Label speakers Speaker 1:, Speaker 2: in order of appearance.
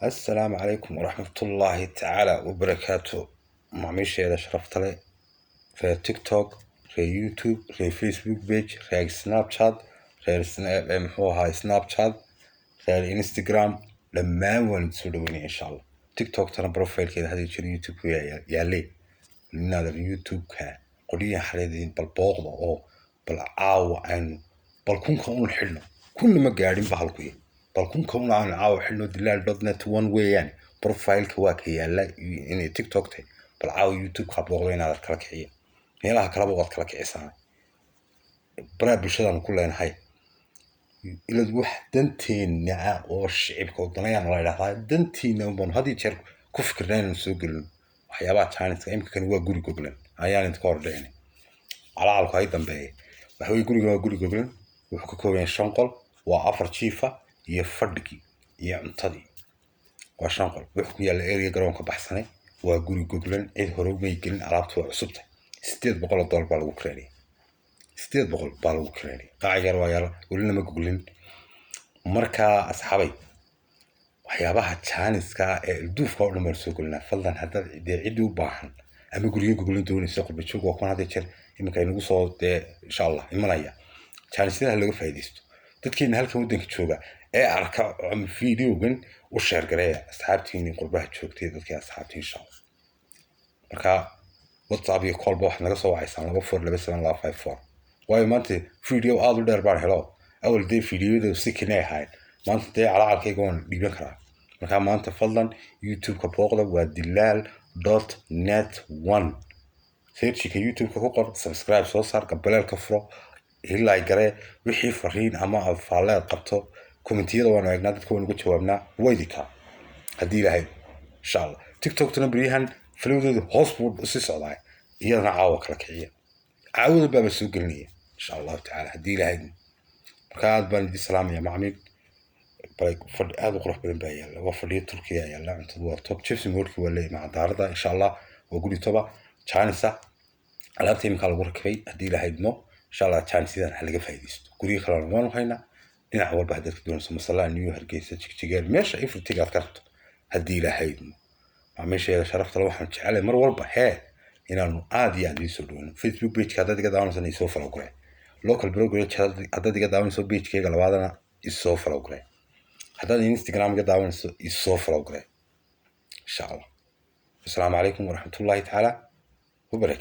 Speaker 1: Assalaamu calaykum waraxmatullaahi tacaala wabarakaatu. Macaamiisheeda sharafta leh, reer TikTok, reer YouTube, reer Facebook page, reer Snapchat, reer muxuu ahaa Snapchat, reer Instagram, dhammaan waan idin soo dhaweynaya, insha Allah. TikToktana profilekeeda hadii jiro YouTube yaalee inaadan YouTube-ka qolyahan xareediin bal booqda oo bal caawa aynu bal 1000-ka un xidhno. 1000-na ma gaadhin ba halkuya, bal 1000-ka un aanu caawa xidhno. Dilaal.net one weeyaan profileka, waa ka yaala inay TikTok tahay. Bal caawa YouTube-ka booqda, inaad kala kiciya, meelaha kaleba waad kala kicisaan. Baraha bulshadaan ku leenahay ilad wax danteena ah oo shicibka wadanayaan la idhahdaa, dantiina unbaanu had iyo jeer ku fikirnaa inaanu soo gelino waxyaabaha chance-ka. Imika kani waa guri goglan, ayaan inta ka hor dhicin, calacalku hay dambeeya. Waxa weye gurigan waa guri goglan, wuxuu ka kooban yahay shan qol, waa afar jiifa iyo fadhigii iyo cuntadii, waa shan qol. Wuxuu ku yaalla area garoonka baxsanay. Waa guri goglan, cid hore umay gelin, alaabtu waa cusubtay. $800 baa lagu kireynaya, 800 baa lagu kireynaya. Qaaci yar waa yar, welina ma goglin. Marka asxaabay, waxyaabaha chance-ka ee ilduufka oo dhan baan soo gelinaa. Fadlan haddaad dee ciddii u baahan ama guryo goglan doonaysa, qurba joog waa kuwan hadda jeer iminka inagu soo dee, insha Allah, imanaya chance-yadaha laga faa'iidaysto. Dadkeena halkan waddanka jooga ee arka ama videogan u share gareeya asxaabtiini qurbaha joogtay, dadkii asxaabtii, insha Allah. Marka WhatsApp iyo callba waxaad naga soo wacaysaan 2427254. Waayo maanta video aada u dheer baan helo. Awal dee videoyada si kinay ahayd, maanta dee calacalkayga waan dhiiban karaa. Marka maanta fadlan YouTube-ka booqda, waa Dilaal.net one. Searchika YouTube-ka ku qor, subscribe soo saar, gambaleelka furo, ilaa garee. Wixii fariin ama faalleed qabto, commentiyada waanu eegnaa, dadka waanu uga jawaabnaa, waydikaa haddii Ilaahay, insha Allah. TikToktana beryahan falowdeedu hoos buu usii socdaa, iyadana caawa kala kiciya, caawada baaba soo gelinaya, insha Allahu tacaala, haddii Ilaahay. Marka aad baan idin salaamaya, macmiil. Fadhi aad u qurux badan baa yaalla, waa fadhiyo Turkiya yaalla, cuntadu waa top, gypsum boardki waa leeyahay macadaarada, insha Allah. Waa guri toba chance-a, alaabta iminkaa lagu rakibay, haddii Ilaahay idmo, insha Allah. Chance-yadan ha laga faa'iidaysto. Guryo kalena waanu haynaa, dhinac walba haddaad ka doonayso, Masalaa, New Hargeysa, Jigjigeer, meesha everything aad ka rabto, haddii Ilaahay idmo. Macaamiisheeda sharafta le, waxaan jecelay mar walba hee inaanu aad iyo aad idiin soo dhaweyno. Facebook pageka haddaad iga daawanaysan, isoo follow garee. Local brokerage haddaad iga daawanayso, pagekayga labaadana isoo follow garee. Haddaad Instagram iga daawanayso, isoo follow garee, insha Allah. Asalaamu calaykum waraxmatullahi tacaala wabarakatu.